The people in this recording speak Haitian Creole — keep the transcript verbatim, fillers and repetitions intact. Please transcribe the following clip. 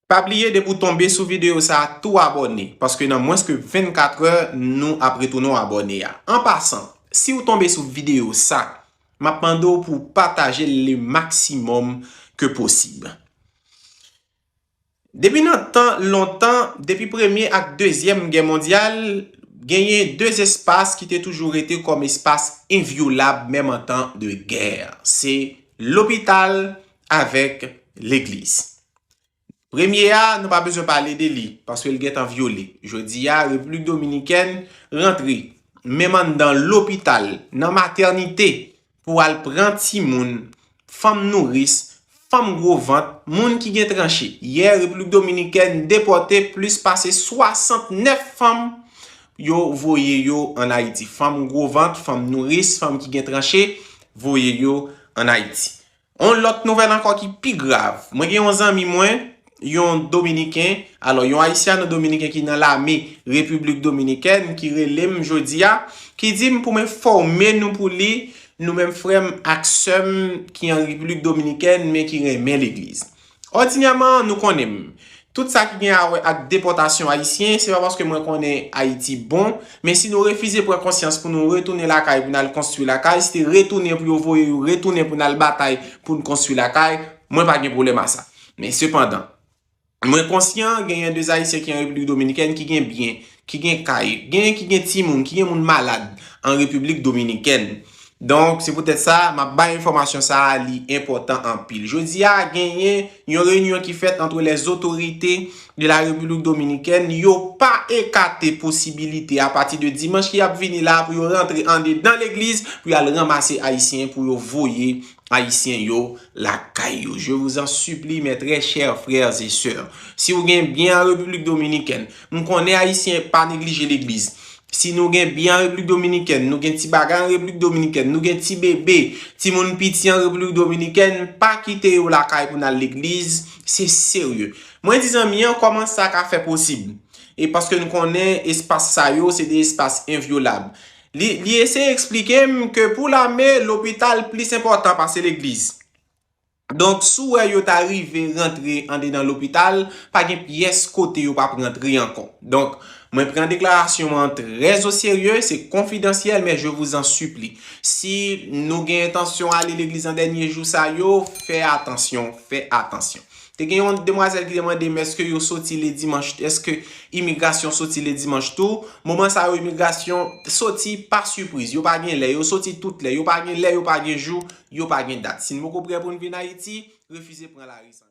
Pa bliye depi w tonbe sou videyo sa a, tou abòne, paske nan mwens ke vennkat è, nou ap retounen w abòne a. An pasan, si w tonbe sou videyo sa, m ap mande w pou w pataje l le maksimòm ke posib. Depi nan tan lontan, depi Premye ak Dezyèm Gè Mondyal, genyen de espas ki te toujou rete kòm espas envyolab, menm an tan de gè. Se lopital avèk legliz. Premye a, nou pa bezwen pale de li, paske l gentan vyole. Jodi a, Repiblik Dominikèn rantre, menm anndan lopital, nan matènite, pou al pran timoun, fanm nouris, fanm gwo vant, moun ki gen tranche. Yè, Repiblik Dominikèn depòte plis pase swasantnèf fanm, yo voye yo ann Ayiti. Fanm gwo vant, fanm nouris, fanm ki gen tranche, voye yo ann Ayiti. On lòt nouvèl ankò ki pi grav. Mwen gen yon zanmi mwen, yon Dominiken, alò yon Ayisyano-Dominiken ki nan lame Repiblik Dominikèn, ki rele m jodi a, ki di m pou m enfòme nou pou li, nou menm frè m ak sè m ki an Repiblik Dominikèn, men ki renmen legliz. Òdinyèman, nou konnen m. Tout sa ki gen a wè ak depòtasyon ayisyen, se pa paske mwen konnen Ayiti bon, men si nou refize pran konsyans pou nou retounen lakay, pou n al konstwi lakay, si te retounen pou yo voye yo retounen pou n al batay pou n konstwi lakay, mwen pa gen pwoblèm a sa. Men sepandan, mwen konsyan genyen de Ayisyen ki an Repiblik Dominikèn ki gen byen, ki gen kay, genyen ki gen timoun, ki gen moun malad an Repiblik Dominikèn. Donk, se poutèt sa, m ap bay enfòmasyon sa a, li enpòtan anpil. Jodi a, genyen yon reyinyon ki fèt ant lèzotorite de la Repiblik Dominikèn. Yo pa ekate posibilite, apati de dimanch ki ap vini la, pou yo rantre andedan legliz, pou y al ranmase Ayisyen, pou yo voye Ayisyen yo lakay yo. Je vous en supplie, mes très chers frères et sœurs. Si w gen byen an Repiblik Dominikèn, m konnen Ayisyen pa neglije legliz. Si nou gen byen an Repiblik Dominikèn, nou gen ti bagay an Repiblik Dominikèn, nou gen ti bebe, timoun piti an Repiblik Dominikèn, pa kite yo lakay pou n al legliz, se serye. Mwen di zanmi an, kòman sa ka fè posib? E paske n konnen espas sa yo, se de espas envyolab. Li, li eseye eksplike m ke pou lame, lopital plis enpòtan pase legliz. Donk, si w wè yo ta rive rantre andedan lopital, pa gen pyès kote yo p ap rantre ankò. Donk, mwen pran deklarasyon an trè o serye, se konfidansyèl, men je vous en supplie. Si nou gen entansyon ale legliz an dènye jou sa yo, fè atansyon, fè atansyon. Te gen yon demwazèl ki te mande m èske yo soti le dimanch, èske imigrasyon soti le dimanch tou. Moman sa yo, imigrasyon soti pa sipriz. Yo pa gen lè, yo soti tout lè. Yo pa gen lè, yo pa gen jou, yo pa gen dat. Si n poko prè pou n vin Ayiti, refize pran lari, zanmi.